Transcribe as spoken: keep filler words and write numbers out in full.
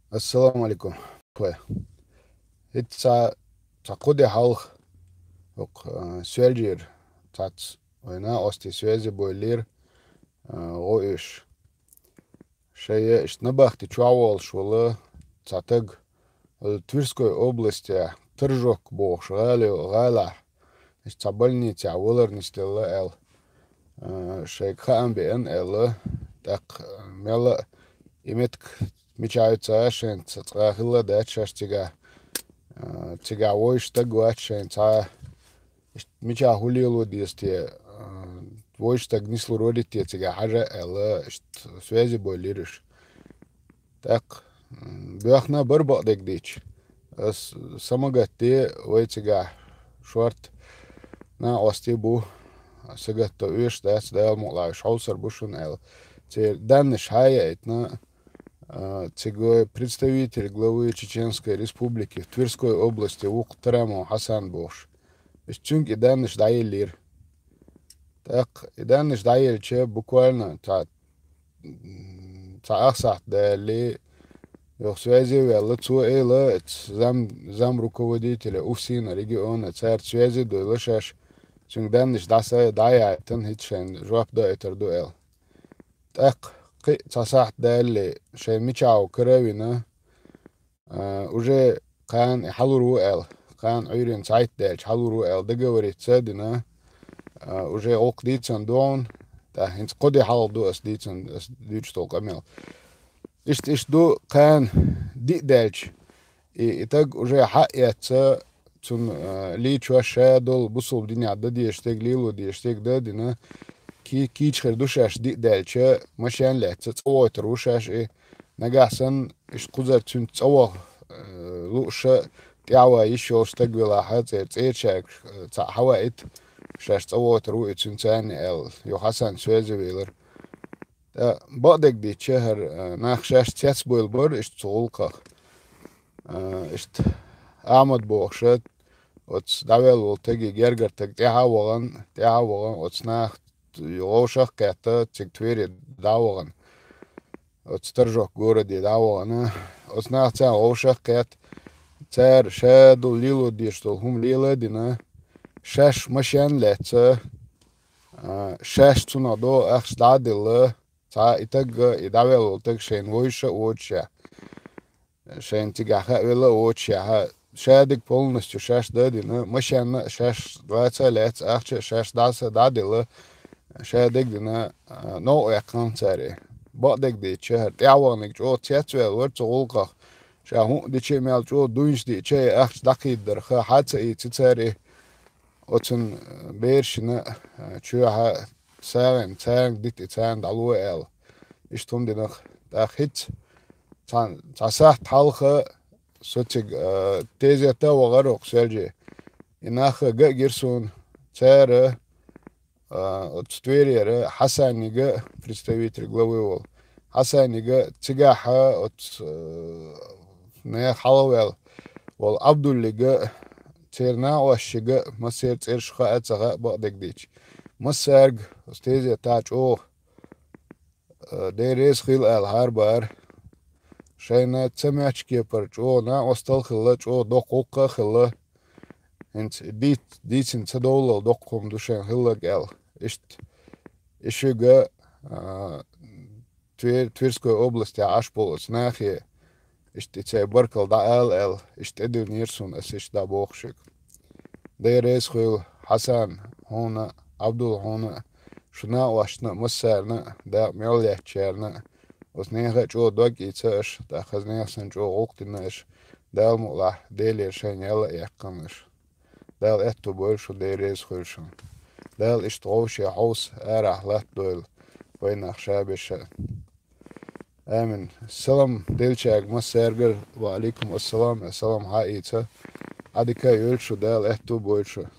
Ассаламу алейкум. Хой. ХӀинца цхьа кхо де хьалха, хӀокху, а, Соьлжера цхьацца вайна ости связи бойлера, а, гӀо уьш. Шайя иштта набахти чохь волуш волу цхьа таг, э, Тверской области Торжок бохуш гӀали-, гӀалахь, иштта цхьа больницехь валар нисделла аьлла, э, шайга хаам беана аьлла, тӀаккха, э, мелла а и меттиг мичахь ю ца шайна ца цкъа хилла дац шаьш цигахь, э, цигахь вовзаш стаг вац шайна цхьа, иштта мичахь хӀун лело деза те, а, вовзаш стаг нислур варий те цигахь хьажа аьлла, иштта связи бойлира уьш. ТӀаккха, м, боьхна бара бакъдерг дийцича. Ас самагатде вай цигахь шорта накъостий бу, сагатдан оьшуш дац, Дала мукъалахь уьш хьовсур бу шуна аьлла. Церан даннаш хьа а яйтина, а, цига представитель главы Чеченской Республики в Тверской области ву-кх Тарамов Хьасан бохуш. Иштта цуьнга и даннаш дӀаеллера. ТӀаккха и даннаш дӀаелча, буквально цхьа, м, цхьа ах сахьт даьлли, юха связи ваьлла, цо элира зам-, замруководителя УФСИНа региона, цаьрца связи дойла шаьш, цуьнга даннаш дӀаса-, дӀаяйтина, хӀинца шайна жоп даийтур ду аьлла. ТӀаккха кхин а цхьа сахьт даьлли, шайн мичахь ву кара а вина, а, уже кхана и хьалур ву аьлла, кхана Ӏуьйранна цхьайтта даьлча хьалур ву аьлла договориться а дина, а, уже гӀуллакх дийцина ду хьуна, тӀаккха хӀинца кхо де хьалха ду ас дийцина, ас дуьйцуш долу къамел. Иштта, иштта ду кхана диъ даьлча, и, и таг уже хьа а эцна, цунна, а, лийчош ша долу бусулба динехь дан дезаш дерг, лело дезаш дерг дан а дина, ки-, кийча хир ду шаьш диъ даьлча, машен а лаьцна, цӀа войтур ву шаьш и. Нагахь санна, иштта кхузара цуьнца цӀа ваха, э, лууш а, тӀаьхьа ван йиш йолуш стаг велахь, цӀера цӀерачаьрга, э, цхьаъ хьаваийта, шаьш цӀа войтур ву и цуьнца а аьлла, юха Хьасан связи велира. ТӀаккха бакъдерг дийцича хӀара, а, нах шаьш цецбевлла бара иштта цу гӀуллакхах. А, иштта Ахьмад бохуш а, оцу дӀавелла волу стаге гергара стаг тӀаьхьа а вахана, тӀаьхьа а вахана, оцу наха вовшах а кхетта, цига Твери дӀа а вахана. Оцу Торжок городе дӀа а вахана. Оцу наха царна вовшах а кхетта, цара ша долу лело дезаш долу хӀума лела а дина, шаьш машен а лаьцна, а, шаьш цунах догӀу ахча дӀа а делла, цхьа и таг а, и дӀавелла волу стаг шайна вовзуш а воцушехь, шайна цигахь хаа велла а воцушехь, ша дерг полностью шаьш дан а дина, машен а шаьш лаца а лаьцна, ахча а шаьш дӀаса а дӀа а делла, ша дерг а дина, а, новкъа ваьккхина цара. Бакъдерг дийцича хӀара тӀаьхьа ваханиг чӀогӀа цецваьлла вара цу гӀуллакхах. Ша хӀун а дича а мел чӀогӀа дуйнаш диъча а, и ахча дӀакхийдадарх хьа а ца ийци цара. Оцунна, э, берашна, э, чоьхьа сагӀина, царна дита и царна дӀало аьлла. Иштта хӀума динарх. ТӀаккха хӀинца цхьа, цхьа сахьт хьалха со цига, э, тезета а вахара хӀокху Соьлже. И нах ган а гира суна. Цара, э, оцу Тверера Хьасанига, представитель главы волу, Хьасанига, цигахьа оцу, э, нехан хьалхаваьлла волу Абдуллига, церан накъосташка, массеран цӀераш хаа а ца хаьа, бакъдерг дийцича. Массаьрга оцу тезетахь чӀогӀа, э, Дела реза хуьлда аьлла хьарбара. Шайна ца моьттучу кепара чӀогӀа накъостал а хилла, чӀогӀа доккха гӀуллакх а хилла. ХӀинца дийц-, дийцина ца довлал доккха хӀума ду шайна хилларг аьлла. Иштта, и шуьга, а, Твер-, Тверской областехь Ӏаш болу оцу нахе, иштта и церан баркалла дӀаала аьлла, иштта тӀедиллинера суна ас иштта дӀабоху шуьга. Дела реза хуьлда, Хьасан, хьуна а, Абдул, хьуна а, шун накъосташна а, массарна а, дакъа мел лаьттачарна а, оцу нехан а чӀогӀа дог ийцина аша, тӀаккха хаза нехан санна чӀогӀа гӀуллакх дина аша, Дала мукъалахь, Делера шайна ял а яьккхина аша. Дала аьтто бойла шун, Дела реза хуьлда шуна. Дала иштта вовшех хьовса арахь латтадойла вайнах ша берш а. Амин. Салам деллачаьрга массаьргара ва алейкум ассалам, э, салам хьаийца. Ӏадика а йойла шу, Дала аьтто а бойла шу.